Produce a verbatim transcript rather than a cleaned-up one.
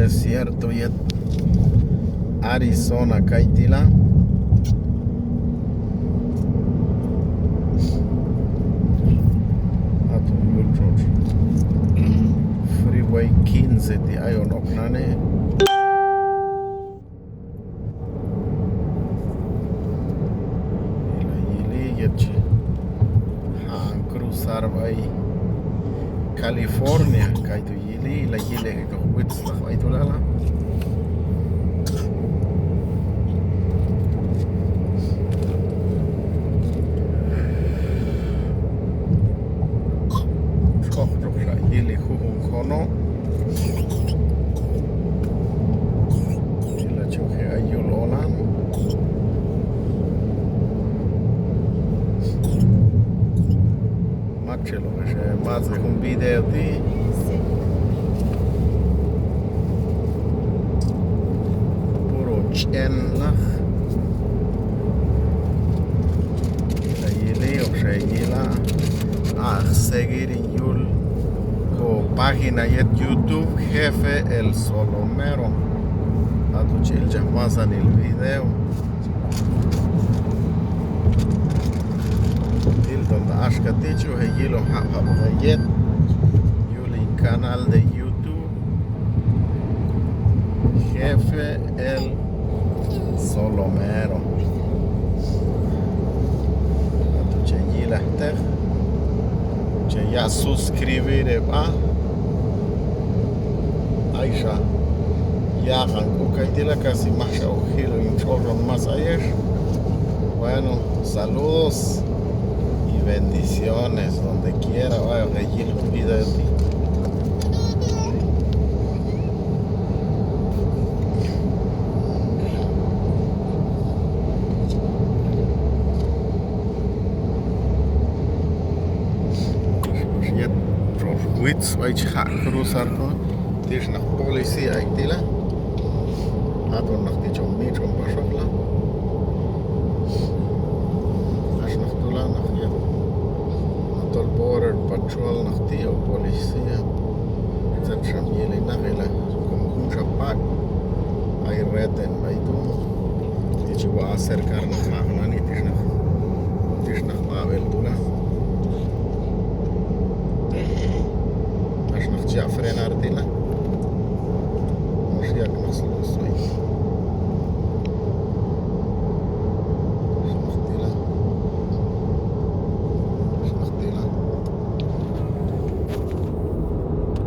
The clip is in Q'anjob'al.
Desierto yet Arizona kay ti' la. Aton yul tx'otx' Freeway quince ti' ayon ok nani. Yili yet chi ja'an cruzar b'ay California, kaytu' yili, la yili jetoq witz naq b'ay tu' la la. Tx'oq tx'oq xa yili jujun konob'. Yila chi je' ay yul olan. Matxeloq ex matz'ej jun video ti'. Puro ch'en naq. Yili, oxa yila. Aq' seguir hin yul ko página yet YouTube, Jefe el Solomero. Aton chi ilchaj masanil video. Til ton ta axka ti' chi je' yilon jab' jab' yet yul hin canal de YouTube, Jefe el Solomero. Aton che yilajteq, che yaq' suscribir heb'a. Ayxa yaq'an k'u kay ti' la, casi majxa hoq jilon hin tx'oxon mas ayex. Bueno, saludos y bendiciones donde quiera b'ay hoq he yil jun video ti'. Yet tx'oq witz b'ay chi jaq' cruzar tu', tix naq policía ay ti' la. Aton naq ti' chon mitx'on paxoq la. Ax naq tu' la naq yet, naq tol border patrol naq ti' o policía. Tzet xam yili naq ila, como junxa pak' ay retén b'ay tu'. Ti' chi wal acercar naq ma' nani, tix naq, tix naq b'ab'el tu' la. Ax naq chi yaq' frenar ti' la.